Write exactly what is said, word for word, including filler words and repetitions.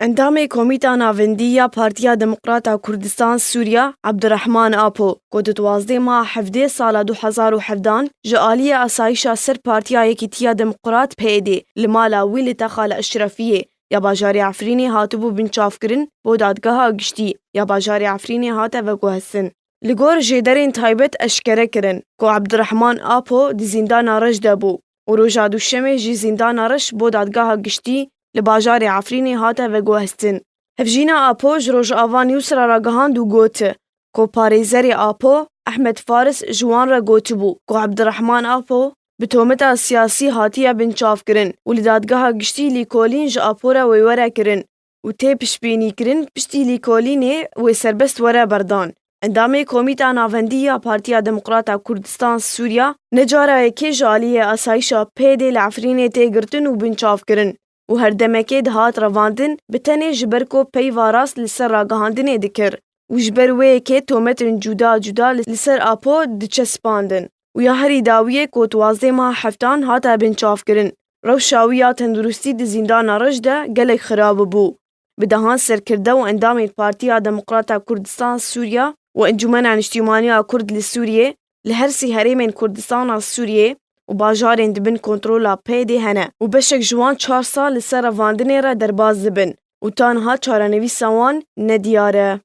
Endamê Komîta Navendî ya Partiya Demokrata Kurdistan Sûriya Abdurrahman Apo, ku di duwazdeh meha hevdeh sala du hezar û hevdan ji aliyê asayişa ser Partiya Yekîtiya Demokrat P Y D li mala wî li Texal Eşrefiyê ya bajarê Efrînê hatibû binçavkirin, bo dadgeha giştî ya bajarê Efrînê hate veguhestin. Li gor jêderên taybet eşkere kirin ku Abdurrahman Apo di zîndana Reş de bû û roja Duşemê jî zîndana Reş bo dadgeha giştî li bajarê Efrînê hate veguhestin. Hevjîna Apo ji Rojava News re ragihand û got ku parêzerê Apo, Ehmed Faris, ji wan re gotibû ku Abdurrahman Apo bi tometa siyasî hatiye binçavkirin û li dadgeha giştî lîkolîn ji Apo re wêwere kirin û tê piştbînîkirin piştî lîkolînê wê serbest were berdan. Endamê Komîta Navendî ya Partiya Demokrata Kurdistan Sûriya ne cara yekê ji aliyê asayişa P Y D li Efrînê tê girtin û binçavkirin û her demekê dihat revandin, bi tenê ji ber ku peyva rast li ser ragihandinê dikir û ji ber wê yekê tometên cuda cuda li, li ser Apo diçespandin û ya herî dawiyê ku duwazdeh meha heftan hate binçavkirin, rewşa wî ya tenduristî di zîndana Reş de gelek xirab bû. Bi dehan serkirde û endamên Partiya Demokrata Kurdistan Sûriya û Encûmena Niştîmaniya Kurd li Sûriyê li her sî herêmên Kurdistana Sûriyê û bajarên di bin kontrola P Y D hene û beşek ji wan çar sal li ser revandinê re derbas dibin û ta niha çarenivîsa wan nediyar e.